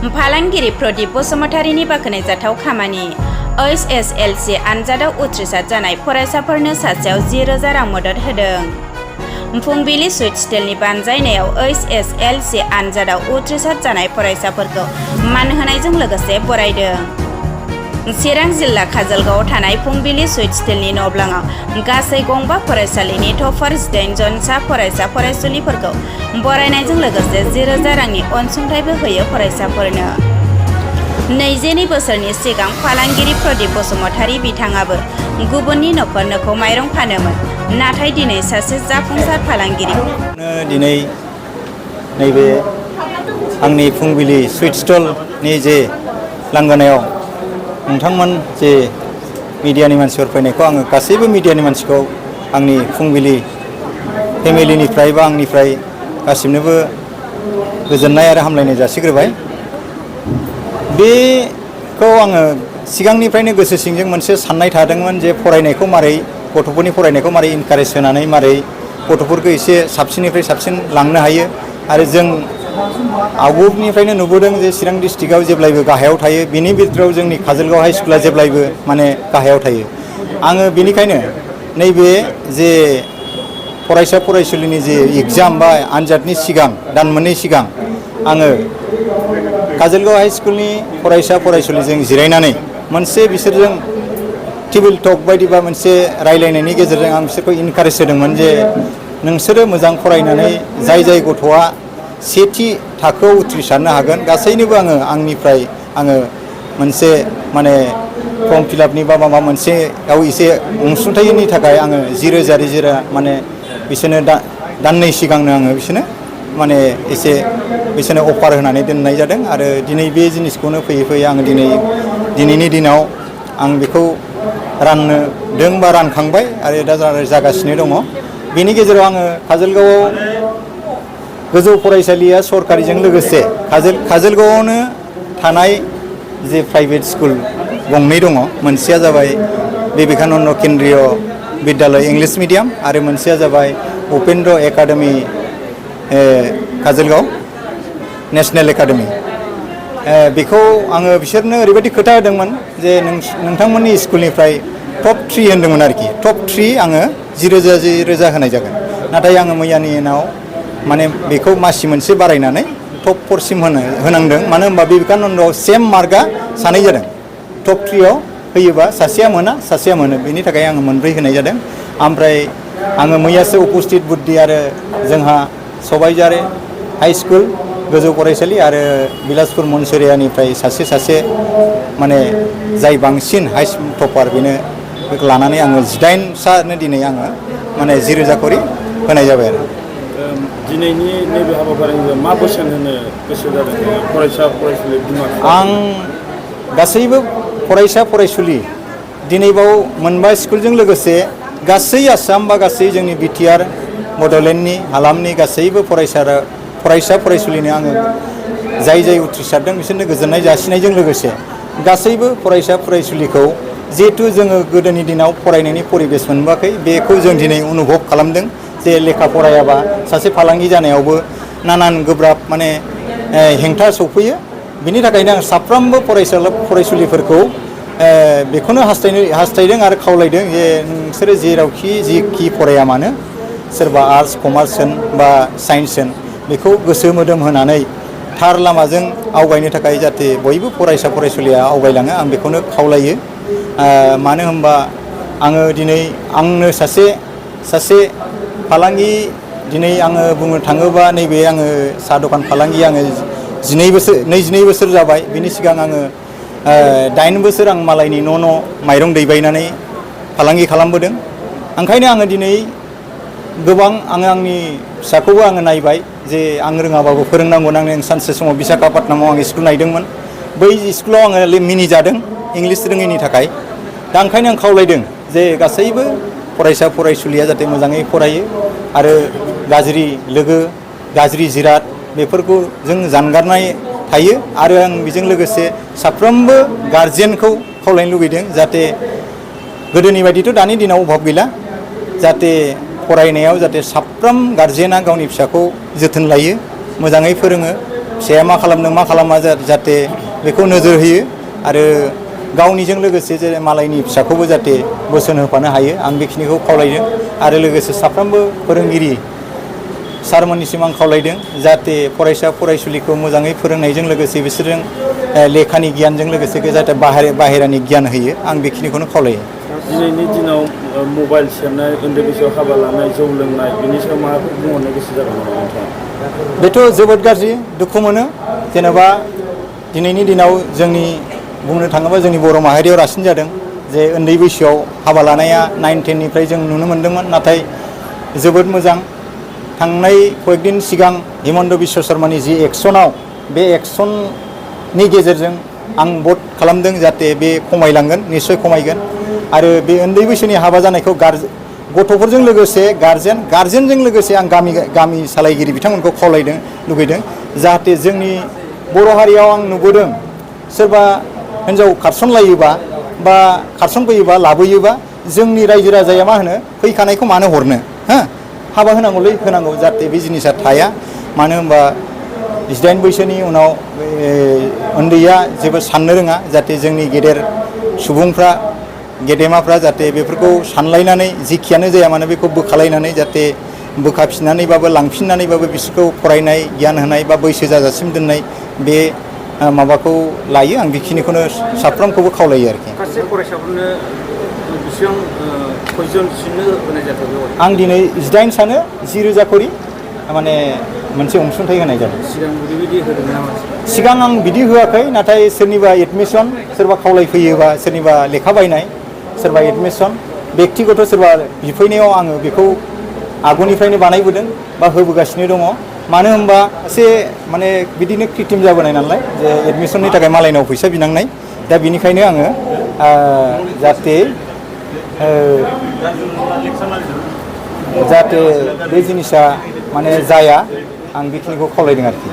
फालांगिरि प्रदीप बसुमतारीनि बाख्नायजाथाव खामानि Hslc आनजादाव उथ्रिसार जानाय फरायसाफोरनो सासेयाव 10,000 रां मदद होदों। फुंबिलि सुइट स्टेलनि बानजायनायाव Hslc आनजादाव उथ्रिसार जानाय फरायसाफोरखौ मान होनायजों लोगोसे बरायदों। चिरां जिल्ला काजलगावआव थानाय फुंबिलि सुइट स्टेलनि न'ब्लाङाव गासै गंबा फरायसालिनि टपार 18 जनसा फरायसा फरायसुलिफोरखौ बरायनायजों लोगोसे 10,000 रांनि अनसुंथाइबो होयो फरायसाफोरनो। 22 बोसोरनि सिगां फालांगिरि प्रदीप बसुमतारी बिथाङाबो गुबुननि न'खरनोखौ माइरं फानोमोन, नाथाय दिनै सासे जाफुंसार फालांगिरि। दिनै नैबे आंनि फुंबिलि सुइट स्टलनि जे लांगोनायाव नोंथांमोन जे मिडियानि मानसिफोर फैनायखौ आङो गासैबो मिडियानि मानसिखौ आंनि फुंबिलि फेमिलिनिफ्राय बा आंनिफ्राय गासिबनोबो गोजोननाय आरो हामलायनाय जासिग्रोबाय। बेखौ आङो सिगांनिफ्रायनो गोसो सिंजों मोनसे साननाय थादोंमोन जे फरायनायखौ मारै गथ'फोरनि फरायनायखौ मारै इनकारेज होनानै मारै गथ'फोरखौ एसे साबसिननिफ्राय साबसिन लांनो हायो। आरो जों आवगोलनिफ्रायनो नुबोदों जे चिरां डिस्ट्रिक्टआव जेब्लायबो गाहायाव थायो, बिनि बिथोराव जोंनि काजलगाव हाइ स्कुला जेब्लायबो माने गाहायाव थायो। आङो बेनिखायनो नैबे जे फरायसा फरायसुलिनि जे एग्जाम बा आनजादनि सिगां दान मोननै सिगां आङो काजलगाव हाइ स्कुलनि फरायसा फरायसुलिजों जिरायनानै मोनसे बिसोरजों टेबोल टक बायदि बा मोनसे रायलायनायनि गेजेरजों आं बिसोरखौ इनकारेज होदोंमोन जे नोंसोरो मोजां फरायनानै जाय गथ'आ सेथि थाखोआव उथ्रिसारनो हागोन गासैनोबो आंनिफ्राय मोनसे माने फर्म फिलापनि बा माबा मोनसेयाव एसे अनसुंथाइनि थाखाय आङो 10,000 माने बिसोरनो दाननै सिगांनो आङो बिसोरनो माने एसे बिसोरनो अफार होनानै दोननाय जादों। आरो दिनै बे जिनिसखौनो फैयै फैयै आङो दिनैनि दिनाव आं बेखौ रानदों बा रानखांबाय आरो दा जागासिनो दङ। बेनि गेजेराव आङो काजलगावआव गोजौ फरायसालिया सरकारिजों लोगोसे काजलगावआवनो थानाय जे प्राइभेट स्कुल गंनै दङ। मोनसेया जाबाय बिवेकानन्द केन्द्रीय बिद्यालय इंलिश मिडियाम आरो मोनसेया जाबाय Upendra academy Kajalgaon national academy. बेखौ आङो बिसोरनो ओरैबायदि खोथा होदोंमोन जे नोंथांमोननि स्कुलनिफ्राय टप 3 होन्दोंमोन आरोखि। टप 3 आङो 10,000 होनाय जागोन। नाथाय आङो मैयानि उनाव माने बेखौ मासि मोनसे बारायनानै टप 4 सिम होनांदों। मानो होनबा बिवेकानन्दआव सेम मार्कआ सानै जादों। टप 3आव होयोबा सासेया मोना सासेया मोनो, बेनि थाखाय आङो मोनब्रै होनाय जादों। ओमफ्राय आङो मैयासो उपस्थित बुद्धि आरो जोंहा सबायझार हाइ स्कुल गोजौ फरायसालि आरो बिलासपुर मनसुरियानिफ्राय सासे माने जाय बांसिन हाइ टपार बेखौ लानानै आङो 18सानो दिनै आङो माने 10,000 करि होनाय जाबाय आरो। दिनैनि नैबे हाबाफारिखौ मा बोसोन होनो गोसो जादों फरायसा फरायसुलि बिमा? आं गासैबो फरायसा फरायसुलि दिनैबाव मोनबा स्कुलजों लोगोसे गासै आसाम बा गासै जोंनि बिटिआर बड'लेण्डनि हालामनि गासैबो फरायसा फरायसुलिनो आङो जाय उथ्रिसारदों बिसोरनो गोजोननाय जासिनायजों लोगोसे गासैबो फरायसा फरायसुलिखौ जिहेथु जोङो गोदोनि दिनाव फरायनायनि परिबेस मोनबोआखै, बेखौ जों दिनै अनुभब खालामदों जे लेखा फरायाबा सासे फालांगि जानायावबो नानान गोब्राब माने हेंथा सौफैयो। बिनि थाखायनो आं साफ्रोमबो फरायसुलिफोरखौ बेखौनो हास्थायदों आरो खावलायदों जे नोंसोरो जेखि फराया मानो, सोरबा आर्ट्स कमार्स होन बा साइन्स होन, बेखौ गोसो मोदोम होनानै थार लामाजों आवगायनो थाखाय जाहाथे बयबो फरायसा फरायसुलिया आवगायलाङो आं बेखौनो खावलायो। मानो होनबा आङो दिनै आंनो सासे फालांगि दिनै आङो बुंनो थाङोबा नैबे आङो साहा दखान फालांगि आङो 22 बोसोर जाबाय। बिनि सिगां आङो 8 बोसोर आं मालायनि न' माइरं दैबायनानै फालांगि खालामबोदों। ओंखायनो आङो दिनै गोबां आंनि फिसाखौबो आङो नायबाय जे आं रोङाबाबो फोरोंनांगौ होननानै आं सानसे समाव बिशाखापाटनामाव आं स्कुल नायदोंमोन। बै स्कुलाव आङो मिनिजादों इंलिस रोङैनि थाखाय। दा ओंखायनो आं खावलायदों जे गासैबो फरायसा फरायसुलिया जाहाथे मोजाङै फरायो आरो गाज्रि लोगो गाज्रि जिराद बेफोरखौ जों जानगारनाय थायो। आरो आं बेजों लोगोसे साफ्रोमबो गारजेनखौ खावलायनो लुबैदों जाहाथे गोदोनि बायदिथ' दानि दिनाव अभाब गैला, जाहाथे फरायनायाव जाहाथे साफ्रोम गारजेना गावनि फिसाखौ जोथोन लायो, मोजाङै फोरोङो, फिसाया मा खालामदों मा खालामा जाहाथे बेखौ नोजोर होयो आरो गावनिजों लोगोसे जे मालायनि फिसाखौबो जाहाथे बोसोन होफानो हायो आं बेखिनिखौ खावलायदों आरो लोगोसे साफ्रोमबो फोरोंगिरि सारमोननिसिम आं खावलायदों जाहाथे फरायसा फरायसुलिखौ मोजाङै फोरोंनायजों लोगोसे बिसोरजों लेखानि गियानजों लोगोसे जाहाथे बाहेरानि गियान होयो आं बेखिनिखौनो खावलायो। दिनैनि दिनाव मबाइल सेरनाय उन्दै बैसोआव हाबा लानाय जौ लोंनाय बिनि सायाव माबाफोर बुंहरनो गोसो जागोन नामा नोंथाङा? बेथ' जोबोद गाज्रि दुखु मोनो जेनेबा दिनैनि दिनाव जोंनि बुंनो थाङोबा जोंनि बर' माहारियाव रासिन जादों जे उन्दै बैसोआव हाबा लानाया 9-10 निफ्राय जों नुनो मोन्दोंमोन नाथाय जोबोद मोजां थांनाय कয়েকদিन सिगां हिमन्त बिश्व शर्मानि जि एक्सनाव बे एक्सननि गेजेरजों आं भट खालामदों जाहाथे बे खमायलांगोन निस्सय खमायगोन आरो बे उन्दै बैसोनि हाबा जानायखौ गथ'फोरजों लोगोसे गार्जेनजों लोगोसे आं गामि सालायगिरि बिथांमोनखौ खावलायदों लुगैदों जाहाथे जोंनि बर' हारियाव आं नुबोदों सोरबा हिन्जाव खारसनलायोबा बा खारसनफैयोबा लाबोयोबा जोंनि रायजो राजाया मा होनो फैखानायखौ मानो हरनो हो हाबा होनांगौलै होनांगौ जाहाथे बे जिनिसा थाया मानो होनबा 18 बैसोनि उनाव उन्दैया जेबो साननो रोङा जाहाथे जोंनि गेदेर सुबुंफ्रा गेदेमाफ्रा जाहाथे बेफोरखौ सानलायनानै जिखियानो जाया मानो बेखौ बोखालायनानै जाहाथे बोखाफिननानैबाबो लांफिननानैबाबो बिसोरखौ फरायनाय गियान होनाय बा बैसो जाजासिम दोननाय बे माबाखौ लायो आं बेखिनिखौनो साफ्रोमखौबो खावलायो आरोखि। माखासे फरायसाफोरनो बेसेबां खयजनसिमनो होनाय जादों? आं दिनै 18 सानो 10,000 करि माने मोनसे अनसुंथाइ होनाय जादों। सिगां बेबायदि होदों नामा? सिगां आं बिदि होआखै नाथाय सोरनिबा एडमिसन सोरबा खावलायफैयोबा सोरनिबा लेखा बायनाय सोरबा एडमिसन बेक्तिगत सोरबा बिफैनायाव आङो बेखौ आगुनिफ्रायनो बानायबोदों बा होबोगासिनो दङ मानो होनबा एसे माने बिदिनो क्रिटिम जाबोनाय नालाय जे एडमिसननि थाखाय मालायनाव फैसा बिनांनाय दा बिनिखायनो आङो जाहाथे बे जिनिसा माने जाया आं बेखिनिखौ खावलायदों आरोखि।